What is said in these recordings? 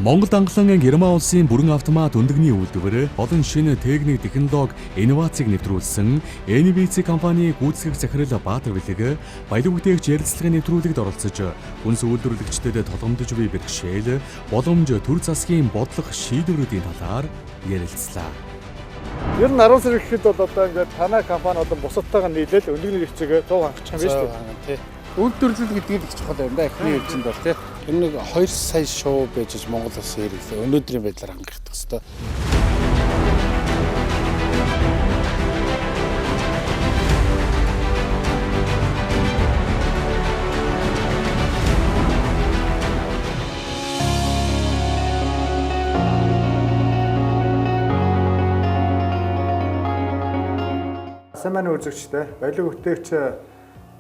Монгол англан Герман улсын бүрэн автомат өндөгний үйлдвэр болон шинэ техник, технологи, инновацийг нэвтрүүлсэн NBC компани гүйцэтгэх захирал Баатар Бэлэг баялаг бүтээгч ярилцлагын нэвтрүүлэгт оролцож, хүнс үйлдвэрлэгчдэд толгомдож буй бэрхшээл, боломж, төр засгийн бодлого шийдвэрүүдийн талаар ярилцлаа. Ер нь 10 сар гэхэд бол одоо ингээд танай компани одоо бусадтайгаа нийлээл өндөгний хэрэгцээгээ 100 хангачих юм байна шүү дээ. Тий. Үйлдвэрлэл гэдэг нь их чухал юм да. Эхний ээлжинд бол тий. Энэ нэг 2 сая шоу байж Монгол улсын хэрэглээ өнөөдрийн байдлаар хангах хэвээр. Сайн маань үзэгчтэй баялаг бүтээгч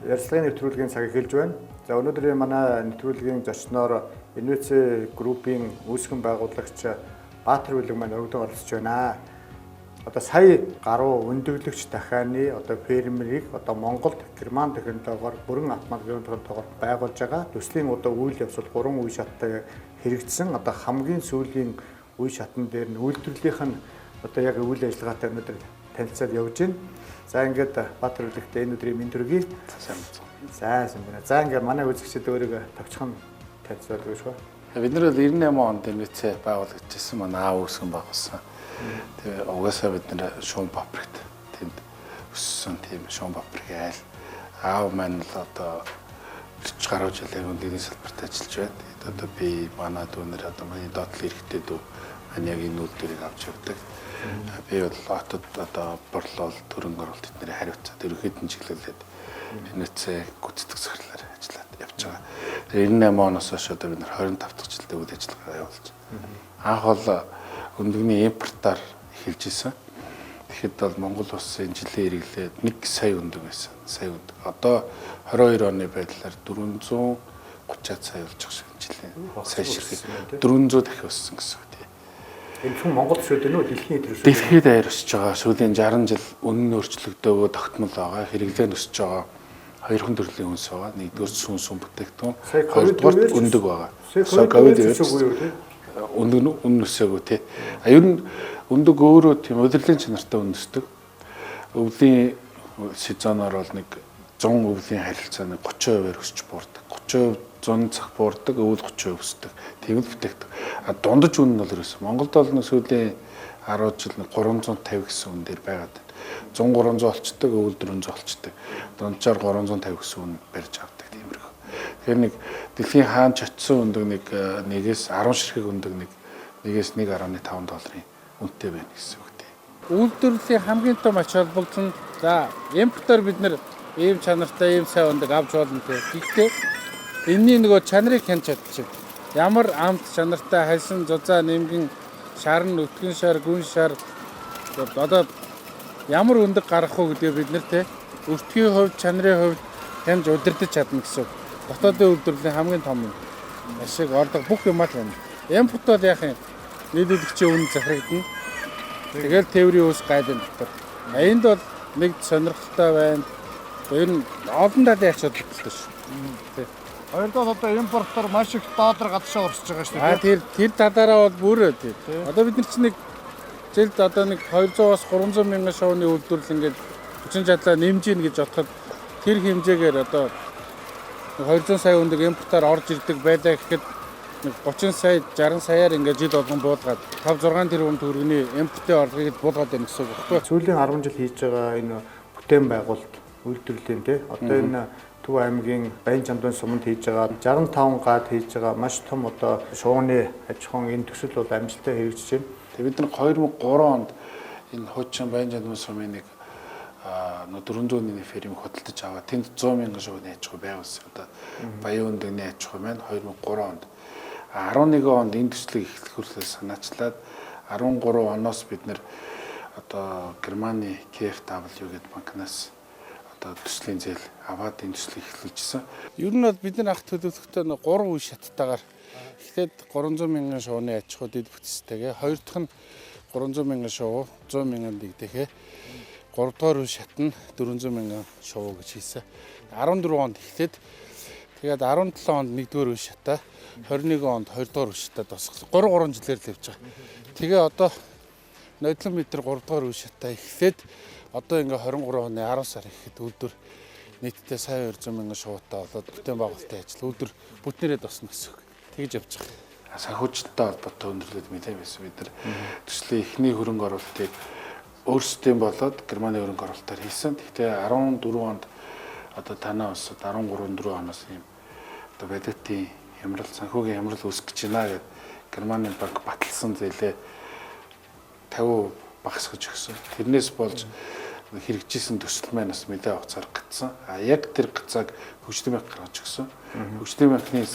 ярилцлагын нэвтрүүлгийн цаг эхэлж байна. За, өнөөдрийн манай нэвтрүүлгийн зочноор NVC группийн үүсгэн байгуулагч Баатар Бүлэг маань өргөдөн оролцож байна. Одоо сая гаруй өндөглөгч дахианы одоо фермерийг одоо Монголд герман технологиор, бүрэн автомат технологиор байгуулж байгаа. Төслийн одоо үйл явц бол 3 үе шаттай хэрэгжсэн. Одоо хамгийн сүүлийн үе шатан дээр нь үйлдвэрлэлийнх нь одоо яг үйл ажиллагаатай өнөөдөр танилцаад явж байна. За, ингээд Баатар Бүлэгтэй энэ өдрийн мэнд хүргэе. Сайн байна. За, сайн байна. За, ингээд манай үзэгчид өөрийгөө товчхон танилцуулж өгөөч. Бид нар бол 98 онд NVC байгуулагдчихсан. Манай аав үүсгэн байгуулсан. Тэгээ угаасаа бид нар шуум паприкт тэнд өссөн, тийм шуум паприк айл. Аав маань л одоо 40 гаруй жил яг өндөгний салбарт ажиллаж байна. Тэгээд одоо би, манай дүүнер, одоо миний доотлол эрэгтэй дүү маань яг энэ үйлдвэрийг авч явдаг. Би бол хотод одоо борлуул, хөрөнгө оруулалт тэдний хариуцаад, ерөнхийд нь чиглүүлээд NVC гүйцэтгэх захирлаар ажиллаад явж байгаа. Тэгээ 98 оноос хойш одоо бид нар 25 дахь жилдээ үйл ажиллагаа явуулж байна. Анх бол өндөгний импортаар эхэлж исэн. Тэгэхэд бол Монгол улсын жилийн хэрэглээ 1 сая өндөг байсан. Сая өндөг. Одоо 22 оны байдлаар 430 сая болж байгаа шиг жилийн сая ширхэг 400 дахин өссөн гэсэн үг тийм. Энэ зөвхөн Монгол шүү дээ нөө, дэлхийн тэр шүү. Дэлхийд даяар өсөж байгаа. Сүүлийн 60 жил үнэн нь өөрчлөгдөөгөө тогтмол байгаа. Хэрэглээ нь өсөж байгаа. Хоёрхан төрлийн үнс байгаа. Нэгдүгээр сүүн сүүн бүтээгдэхүүн, Сая ковид хоёрдугаар үеэр ч- өндөг байгаа. Сая Сая ковид ковид үеэр үеэр ч өсөөгүй юу тий? Өндөг нь үнэ өсөөгүй тий. А ер нь өндөг өөрөө тийм удирдлын чанартай үнэ өсдөг. Өвлийн сезоноор бол нэг 100 өвлийн харилцаа нэг 30%-аар өсч буурдаг. 30% 100 цаг буурдаг, өвөл 30% өсдөг. Тийм л бүтээгдэхүүн. А дундаж үнэ нь бол ерөөсөө Монголд бол нэг сүүлийн 10 жил нэг 350 гэсэн үн дээр байгаад байна. 100 300 олчдөг, өвөл 400 олчдөг. Дунджаар 350 гэсэн үн барьж авдаг, тиймэрхүү. Тэгэхээр нэг дэлхийн хаан ч очисон өндөг нэг нэгээс 10 ширхэг өндөг нэг нэгээс 1.5 долларын үнэтэй байна гэсэн үг тийм. Үйлдвэрлэлийн хамгийн том ач холбогдол нь, за, импортоор бид нар ийм чанартай, ийм сайн өндөг авч болно те. Гэхдээ энэний нөгөө чанарыг хянч чадчих. Ямар амт чанартай, хальсан, зузаа, нэмгэн, шарн, өтгөн шар, гүн шар, одоо ямар өндөг гаргах уу гэдгээ бид нар те өртгийн хувьд, чанарын хувьд хянж удирдах чадна гэсэн. Дотоодын үйлдвэрлэлийн хамгийн том юм. Ашиг, орлого, бүх юмаа л байна. Импорт бол яах юм? Нийлүүлэгчийн үнэ захирагдана. Тэгэл тээврийн ус гайлын дотор. А энд бол нэг сонирхолтой байна. Ер нь олон талын ач холбогдолтой шүү. Тий. Хоёрдугаар одоо импортоор маш их доллар гадшаа орсож байгаа шүү А дээ. тэр талаараа бол бүр тий. Одоо бид нар чинь нэг жилд одоо нэг 200-аас 300 мянган шувууны үйлдвэрлэл ингээд хүчин чадлаа нэмж ийн гэж бодоход тэр хэмжээгээр одоо 200 сая өндөг импортоор орж ирдэг байлаа гэхэд нэг 30 сая, 60 саяар ингээд жил болгон буулгаад 5 6 тэрбум төгрөгийн импортын орлогыг буулгаад байна гэсэн үг байхгүй юу? Сүүлийн 10 жил хийж байгаа энэ бүтээн байгуулалт үйлдвэрлэлийн тий. Одоо энэ Төв аймгийн Баян Чамдын суманд хийж байгаа, 65 гад хийж байгаа маш том одоо шувууны аж ахуйн энэ төсөл бол амжилттай хэрэгжиж байна. Тэгээ бид нар 2003 онд энэ хуучин Баян Чамдын сумын нэг нөө 400 хүний фермийг худалдаж аваад тэнд 100 мянган шувууны аж ахуй байгуулсан. Одоо Баян өндөгний аж ахуй маань 2003 онд. 11 онд энэ төслийг эхлэх хүртэл санаачлаад 13 оноос бид нар одоо Германы KfW гэдэг банкнаас одоо төслийн зээл аваад энэ төслийг эхлүүлжсэн. Ер нь бол бид нар анх төлөвлөхдөө нэг 3 үе шаттайгаар эхлээд 300 мянган шувууны аж ахуй дэд бүтцтэйгээ, хоёр дахь нь 300 мянган шувуу 100 мянган дэгдэхээ, 3 дугаар үе шат нь 400 мянган шувуу гэж хийсэн. 14 онд эхлээд Тэгээд 17 онд 1-р үе шатаа, 21 онд 2-р үе шатаа дуусгасан. 3 жилээр л явж байгаа. Тэгээ одоо нодлон бид нар 3-р үе шатаа эхлээд одоо ингээ 23 оны 10 сар ихэд үйлдвэр нийтдээ сая 200 мянган шувуутай болоод бүтээн байгуулалтын ажил үйлдвэр бүтнээрээ дуусна гэсэн үг. Тэгж явж байгаа. Санхүүжилттэй холбоотой өндөрлөд нэлээд байсан. Бид нар төслийн эхний хөрөнгө оруулалтыг өөрсдийн болоод Германы хөрөнгө оруулалтаар хийсэн. Гэхдээ 14 онд одоо танай улсад 13 4 оноос ийм одоо валютын хямрал, санхүүгийн хямрал үүсгэж гэж байна гэд Германы банк баталсан зээлээ 50% багасгаж өгсөн. Тэрнээс болж хэрэгжижсэн төсөл маань бас нэлээд хугацаар гацсан. А яг тэр гацааг хөгжлийн банк гаргаж өгсөн. Хөгжлийн банкны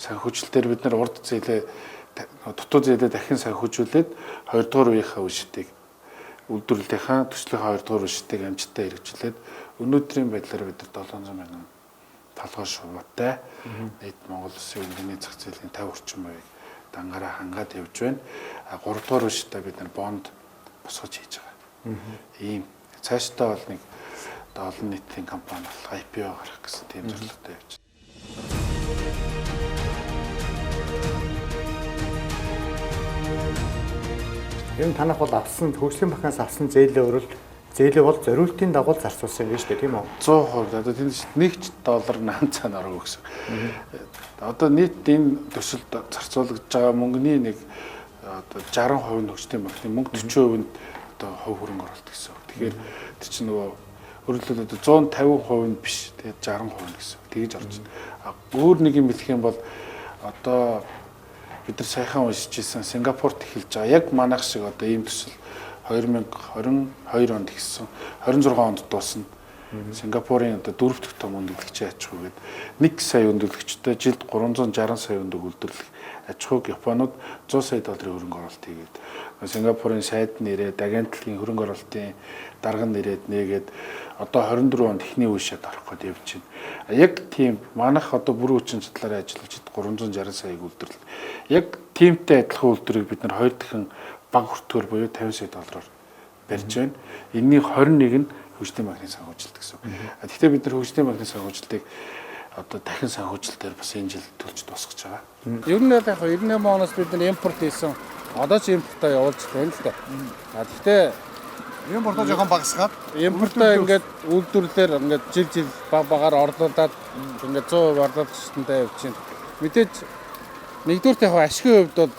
санхүүжилтээр бид нар урд зээлээ, дутуу зээлээ дахин санхүүжүүлээд 2 дугаар үеийнхээ үе шатыг, үйлдвэрлэлийнхаа төслийнхаа 2 дугаар үе шатыг амжилттай хэрэгжүүлээд өнөөдрийн байдлаар бид нар 700 мянган толгой шувуутай нийт Монгол улсын үндэсний зах зээлийн 50 орчим хувийг дангаараа хангаад явж байна. А 3 дугаар үе шатаа бид нар бонд босгож хийж байгаа. Ийм цаашдаа бол нэг одоо олон нийтийн компани болох IPO гаргах гэсэн тийм зорилготой явж байна. Ер нь танах бол авсан хөгжлийн банкнаас авсан зээлээ өрөлд зээлээ бол зориултын дагуу зарцуулсан юм шүү дээ, тийм үү? 100%. Одоо тэнд нэг ч доллар наан цаана ороогүй гэсэн. Одоо нийт энэ төсөлд зарцуулагдж байгаа мөнгөний нэг одоо 60% нь хөгжлийн банкны мөнгө, 40% нь одоо хувь хөрөнгө оруулалт гэсэн үг. Тэгэхээр тэр чинь нөгөө өөрөлдөл одоо 150% нь биш, тэгээд 60% нь гэсэн үг. Тэгэж орж байна. Өөр нэг юм хэлэх юм бол одоо бид нар саяхан уншиж ирсэн Сингапурт эхэлж байгаа. Яг манайх шиг одоо ийм төсөл 2022 онд эхэлсэн. 26 онд дуусна. Сингапурын одоо 4 дахь том өндөглөгчийн аж ахуй гээд 1 сая өндөглөгчтэй жилд 360 сая өндөг үйлдвэрлэх аж ахуйг Японууд 100 сая долларын хөрөнгө оруулалт хийгээд Сингапурын сайд нэрээд агентлагийн хөрөнгө оруулалтын дарга нэрээд нээгээд одоо 24 онд эхний үе шат орох гээд явж байна. Яг тийм манайх одоо бүрэн хүчин чадлаараа ажиллаж 360 саяыг үйлдвэрлэл. Яг тиймтэй адилхан үйлдвэрийг бид нар 2 дахин бага хүртгээр буюу 50 сая доллараар барьж байна. Энэний 21 нь хөгжлийн банкны санхүүжилт гэсэн. Гэхдээ бид нар хөгжлийн банкны санхүүжилтийг одоо дахин санхүүжилтээр бас энэ жил төлж дуусгаж байгаа. Ер нь яг 98 оноос бид нар импорт хийсэн. Одоо ч импортоо явуулж байна л да. А гэхдээ импортоо жоохон багасгаад импортоо ингээд үйлдвэрлэлээр ингээд жил жил баг багаар орлуулад ингээд 100% орлуулагчтай явж байна. Мэдээж нэгдүгээр яг ашигын хувьд бол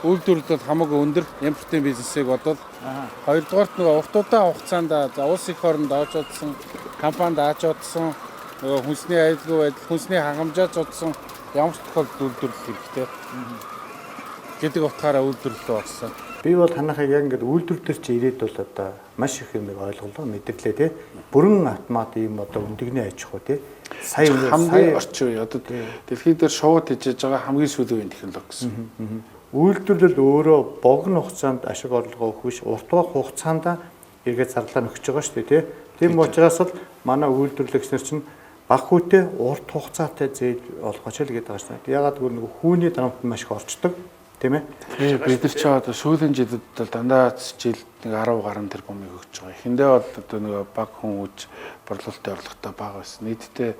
үйлдвэрлэл бол хамаагүй өндөр импортын бизнесийг бодвол, хоёрдугаарт нөгөө урт удаан хугацаанд за улс их оронд авч удсан, компанид ааж удсан, нөгөө хүнсний аюулгүй байдал, хүнсний хангамжаач удсан ямар ч тохиолдолд үйлдвэрлэл хэрэгтэй гэдэг утгаараа үйлдвэрлэл болсон. Би бол танахыг яг ингээд үйлдвэр дээр чи ирээд бол одоо маш их юм ойлголоо, мэдэрлээ тий. Бүрэн автомат ийм одоо өндөгний аж ахуй тий. Сая хамгийн орчин үе одоо дэлхийд дээр шууд хижээж байгаа хамгийн сүүлийн үеийн технологи гэсэн. Үйлдвэрлэл өөрөө богино хугацаанд ашиг орлогоо өгөх биш, урт хугацаанд эргээд зарлаа нөхөж байгаа шүү дээ тий. Тийм учраас л манай үйлдвэрлэгч нар чинь баг хүүтэй урт хугацаатай зээл олгооч л гэдэг байгаа шүү дээ. Ягаад гэвэл нөгөө хүүний дарамт маш их орчдөг, тийм ээ. Бид нар ч одоо сүүлийн жилүүд бол дандаа жилд нэг 10 гаруй тэрбумыг өгч байгаа. Эхэндээ бол одоо нөгөө баг хүн үж борлуулалтын орлоготой бага байсан. Нийтдээ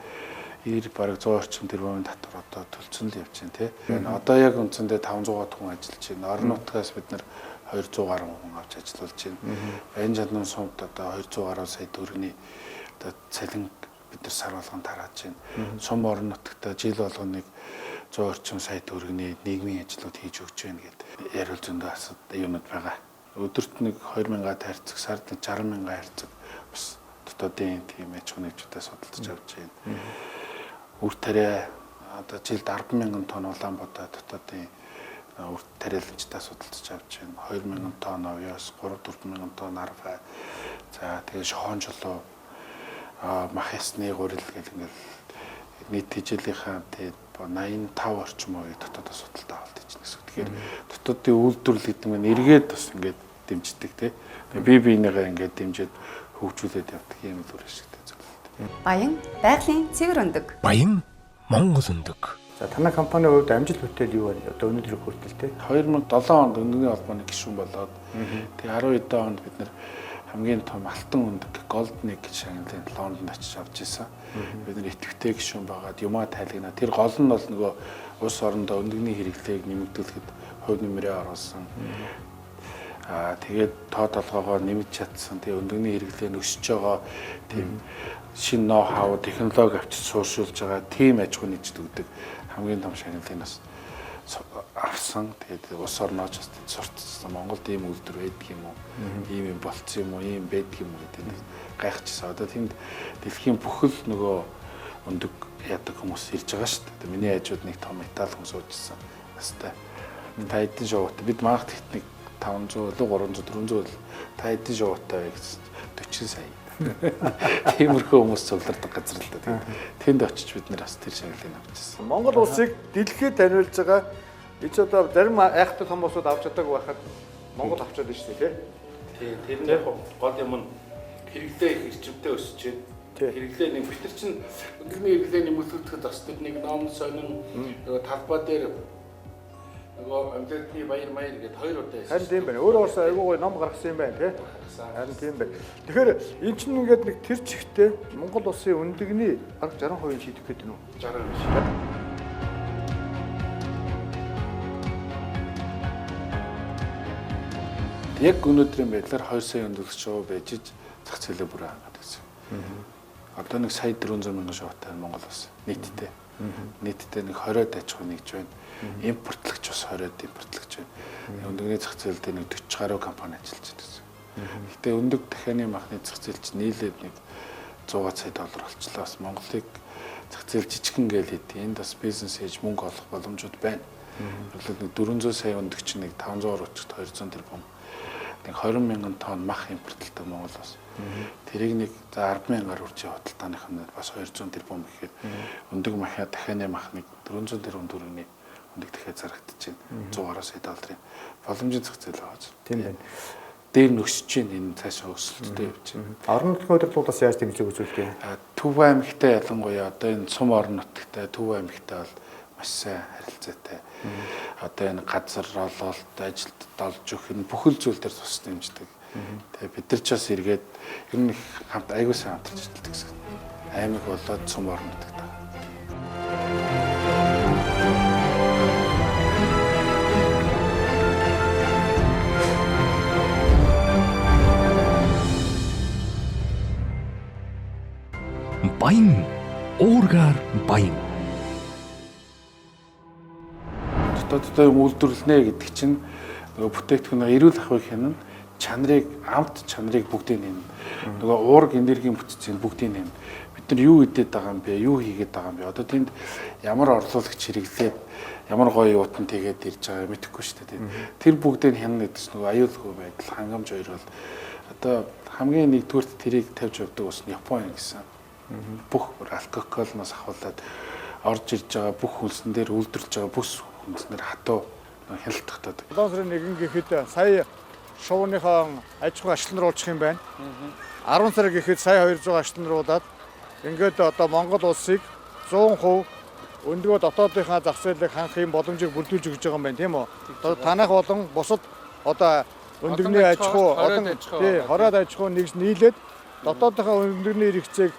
90 бараг 100 орчим тэрбумын татвар одоо төлцөн л явж байна тий. Одоо яг үндсэндээ 500 хүн ажиллаж байна. Орон нутгаас бид нар 200 гаруй хүн авч ажиллуулж байна. Баян жаднын сумд одоо 200 гаруй сая төгрөгийн одоо цалин бид нар сар болгон тарааж байна. Сум орон нутагта жил болгоно нэг 100 орчим сая төгрөгийн нийгмийн ажлууд хийж өгч байна гэдэг яриул зөндөө асуудал юунууд байгаа. Өдөрт нэг 2000 тарьцаг, сард нэг 60,000 харьцаг бас дотоодын тийм аж ахуйн нэгжүүдээс судалдаж авч байна. Үр тариа одоо жилд 10,000 тонн Улаанбаатар дотоодын үр тариаланчдаас судалдаж авч байна. 2,000 тонн овёос, 3-4,000 тонн арфа. За тэгээ шохоон чулуу, мах ясны гурил гэл ингээл нийт хичээлийнхаа тэгээд 85 орчим хувийг дотоодоос судалдаа авалт хийж гэсэн. Тэгэхээр дотоодын үйлдвэрлэл гэдэг нь эргээд бас ингээд дэмждэг тий. Бие биенийгээ ингээд дэмжиж хөгжүүлээд явдаг юм л үр ашигтай зүйл. Баян байгалийн цэвэр өндөг. Баян Монгол өндөг. За танай компанийн хувьд амжилт бүтээл юу вэ? Одоо өнөөдөр хүртэл тий. 2007 онд өндөгний холбооны гишүүн болоод тэгээ 12 онд бид нар Хамгийн том алтан өндөг Golden Egg гэж шагналыг Лондонд очиж авч ирсэн. Бид нар идэвхтэй гишүүн байгаад юмаа тайлгнаа. Тэр гол нь бол нөгөө улс орондоо өндөгний хэрэглээг нэмэгдүүлэхэд хувь нэмрээ оруулсан. Тэгээд тоо толгоогоо нэмж чадсан. Тэгээ өндөгний хэрэглээ нь өсөж байгаа тийм шинэ ноу хау технологи авчиж сууршуулж байгаа тийм аж ахуй нэгжид өгдөг хамгийн том шагналыг бас авсан. Тэгээд улс орнооч бас сурталчилсан. Монголд ийм үйлдвэр байдаг юм уу? Ийм юм болцсон юм уу? Ийм байдаг юм уу гэдэг гайхчихсан. Одоо тэнд дэлхийн бүхэл нөгөө өндөг яадаг хүмүүс ирж байгаа шүү дээ. Миний хажууд нэг том металл хүн суужсэн. Настай. Та хэдэн шоутай. Бид манайх тэгт нэг 500 илүү 300 400 л та хэдэн шоутай вэ гэсэн 40 сая. Тиймэрхүү хүмүүс цуглардаг газар л да. Тэнд очиж бид нэр бас тэр шагналыг авчихсан. Монгол улсыг дэлхийд таниулж байгаа энэ ч одоо зарим айхтар том улсууд авч чадаагүй байхад Монгол авчаад байна шүү дээ, тий. Тэр нь яг гол юм нь хэрэглээ их эрчимтэй өсөж байна. Хэрэглээ нэг бид нар чинь өндөгний хэрэглээ нэмэгдүүлэхэд бас тэр нэг ном сонин нөгөө талбай дээр нөгөө амьдлтны баяр маяр гэдээ хоёр удаа хийсэн. Харин тийм байна. Өөрөө бас айгүй гоё ном гаргасан юм байна, тий. Харин тийм байна. Тэгэхээр эн чинь ингээд нэг тэр чигтээ Монгол улсын өндөгний бараг 60% шийдэх гээд байна уу? 60%. Яг өнөөдрийн байдлаар 2 сая өндөгч шоу байж зах зээлээ бүр хангаад гэсэн. Одоо нэг сая 400 мянган шоутай Монгол улс нийтдээ. Нийтдээ нэг 20-од аж ахуй нэгж байна. Импортлогч бас 20-од импортлогч байна. Өндөгний зах зээл дээр нэг 40 гаруй компани ажиллаж байна гэсэн. Гэтэ өндөг дахианы махны зах зээл чинь нийлээд нэг 100 сая доллар болчлоо. Бас Монголыг зах зээл жижигхэн гээл хэдий. Энд бас бизнес хийж мөнгө олох боломжууд байна. Гэвч нэг 400 сая өндөг чинь нэг 500 гаруй 200 тэрбум. Нэг 20 мянган тонн мах импортлдог Монгол бас. Тэрийг нэг за 10 мянган гаруй үржийн худалдааных нь бас 200 тэрбум гэхэд өндөг махаа дахианы мах нэг 400 тэрбум төгрөгийн өндөг дахиад зарагдаж байна. 100 гаруй сая долларын боломжийн зах зээл байгаа. Тийм байна. Дээр нь өсөж байна. Энэ цаашаа өсөлттэй явж байна. Орон нутгийн удирдлагуудаас яаж дэмжлэг үзүүлдэг юм? Төв аймагтай ялангуяа одоо энэ сум орон нутагтай Төв аймагтай бол маш сайн харилцаатай. Одоо энэ газар ололт, ажилд олж өгөх энэ бүхэл зүйл дээр тус дэмждэг. Тэгээ бид нар ч бас эргээд ер нь их хамт аягүй сайн хамтарч ажилладаг гэсэн. Аймаг болоод сум орон нутагтай. Баян уургаар баян. Дотооддоо юм үйлдвэрлэнэ гэдэг чинь нөгөө бүтээгдэхүүн эрүүл ахуйг хянана, чанарыг, амт чанарыг бүгдийг нэмнэ. Нөгөө уург энергийн бүтцийг бүгдийг нэмнэ. Бид нар юу идээд байгаа юм бэ? Юу хийгээд байгаа юм бэ? Одоо тэнд ямар орлуулагч хэрэглээд ямар гоё юутан тэгээд ирж байгаа мэдэхгүй шүү дээ. Тэр бүгдийг хянана гэдэг чинь нөгөө аюулгүй байдал, хангамж хоёр бол одоо хамгийн нэгдүгüрт тэрийг тавьж явдаг ус нь Япон гэсэн. Бүх алкоголноос ахуулаад орж ирж байгаа бүх хүнсэн дээр үйлдвэрлэж байгаа бүх хүнснээр хатуу хяналт тогтоодог. 7 сарын 1 гэхэд сая шувууныхаа аж ахуй ажилтнаар уулзах юм байна. 10 сар гэхэд сая 200 ажилтнаар уулаад ингээд одоо Монгол улсыг 100% өндгөө дотоодынхаа зах зээлийг хангах юм боломжийг бүрдүүлж өгч байгаа юм байна, тийм үү? Одоо танах болон бусад одоо өндөгний аж ахуй олон тий 20-од аж ахуй нэгж нийлээд дотоодынхаа өндөгний хэрэгцээг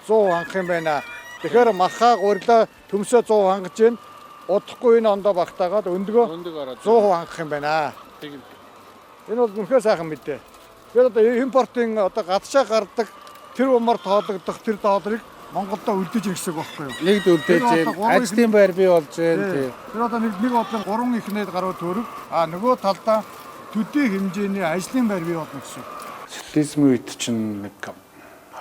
100% хангах юм байна. Тэгэхээр махаа гурилаа төмсөө 100% хангаж байна. Удахгүй энэ ондоо багтаагаад өндгөө 100% хангах юм байна. Энэ бол үнэхээр сайхан мэдээ. Тэгэхээр одоо импортын одоо гадшаа гардаг тэр умар тоологдох тэр долларыг Монголдо үлдээж ирэх гэсэн үг байхгүй юу? Нэгд үлдээж байна. Ажлын байр бий болж байна. Тий. Тэр одоо нэг бодлон 3 ихнээд гаруй төгрөг. А нөгөө талдаа төдий хэмжээний ажлын байр бий болно гэсэн үг. Социализмын үед чинь нэг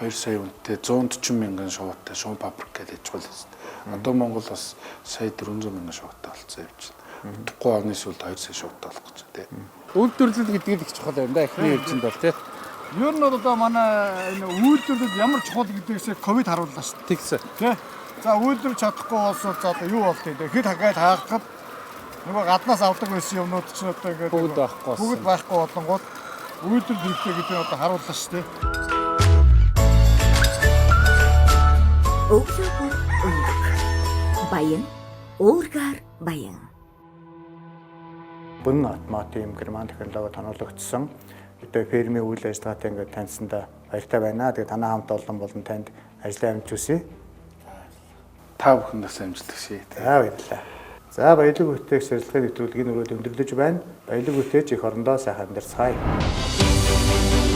2 сая хүнтэй 140 мянган шувуутай шувуу фабрик гэж аж ахуй байсан. Одоо Монгол бас сая 400 мянган шувуутай болсон явж байна. Удахгүй оны сүүлд 2 сая шувуутай болох гэж байна тий. Үйлдвэрлэл гэдэг нь их чухал юм да эхний ээлжинд бол тий. Ер нь бол одоо манай энэ үйлдвэрлэл ямар чухал гэдгээс ковид харууллаа шүү дээ. Тэгсэн. Тий. За үйлдвэрлэж чадахгүй болсон за одоо юу болт юм бэ? Хэд хагаад хаагдахад нөгөө гаднаас авдаг байсан юмнууд чинь одоо ингээд бүгд байхгүй болсон. Бүгд байхгүй болонгууд үйлдвэрлэл хэрэгтэй гэдэг нь одоо харууллаа шүү дээ. Өглөө бүр өндөг. Баян уургаар баян. Бүрэн автомат ийм герман технологи тоноологдсон Одоо фермийн үйл ажиллагаатай ингээд таньсандаа баяртай байна. Тэгээ танай хамт олон болон танд ажлын амжилт хүсье. Та бүхэнд бас амжилт хүсье. За баярлалаа. За баялаг бүтээгч ярилцлагын нэвтрүүлгийн өрөөд өндөрлөж байна. Баялаг бүтээгч эх орондоо сайхан амьдарцгаая.